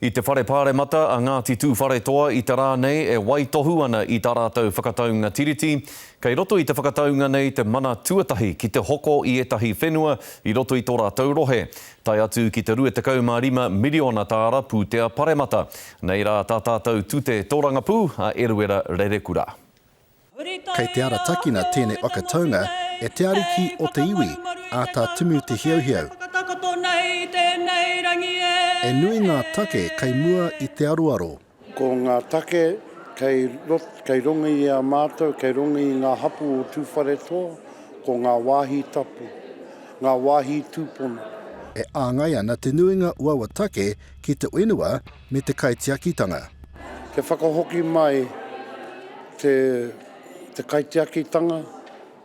I te Whare Pāremata a Ngāti Tūwharetoa i te rā nei e waitohu ana i tā rātou whakataunga Tiriti. Kei roto i te whakataunga nei te mana tuatahi ki te hoko i ētahi whenua i roto i tō rātou rohe, tae atu ki te 25 miriona tāra pūtea paremata. Nei rā tā tātou tute tōrangapū a Eruera Rerekura. Kei te aratakina tēnei whakataunga e te ariki o te iwi, a Tā Tumu Te Hiauhiau. E nui ngā take kei mua i te aroaro. Ko ngā take kei kei runga i a mātou, kei runga i ngā hapū o Tūwharetoa, ko ngā wāhi tapu, ngā wāhi tūpono. E āngai ana te nuinga o aua take ki te whenua me te kaitiakitanga. Kia whakahoki mai te te kaitiakitanga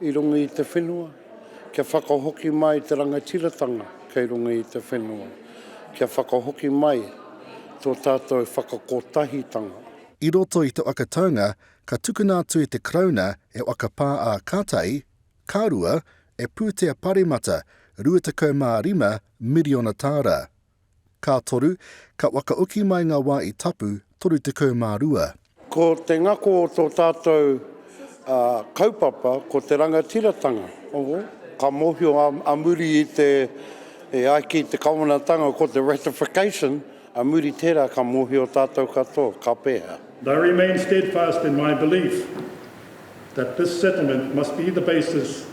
i runga i te whenua, kia whakahoki mai te rangatiratanga kei runga i te whenua, kia whakahoki mai tō tātou whakakotahitanga. I roto i te whakataunga ka tukuna atu e te Karauna e whakapā a Katai, ka rua, e pūtea paremata 25 miriona tāra. Ka toru, ka whakaoki mai ngā wā i tapu 32. Ko te ngako o tō tātou kaupapa ko te rangatiratanga. Ka mōhio a muri i te, e ai ki te kawanatanga ko te ratification, a muri tērā ka mōhio tātou katoa, ka pēhea. And I remain steadfast in my belief that this settlement must be the basis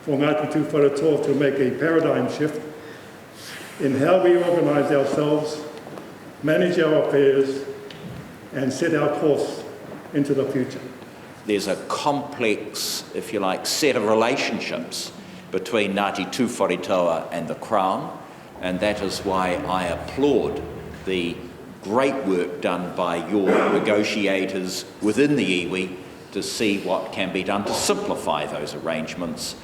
for Ngāti Tūwharetoa to make a paradigm shift in how we organise ourselves, manage our affairs and set our course into the future. There's a complex, if you like, set of relationships between Ngāti Tūwharetoa and the Crown, and that is why I applaud the great work done by your negotiators within the iwi to see what can be done to simplify those arrangements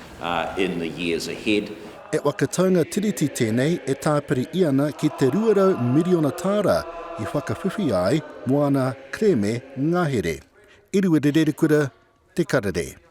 in the years ahead. E whakataunga tiriti tēnei e tāpiri i ana ki te 200 miriona tāra i whakawhiwhi ai mō ana kerēme ngahere. Eruera Rerekura, Te Karere.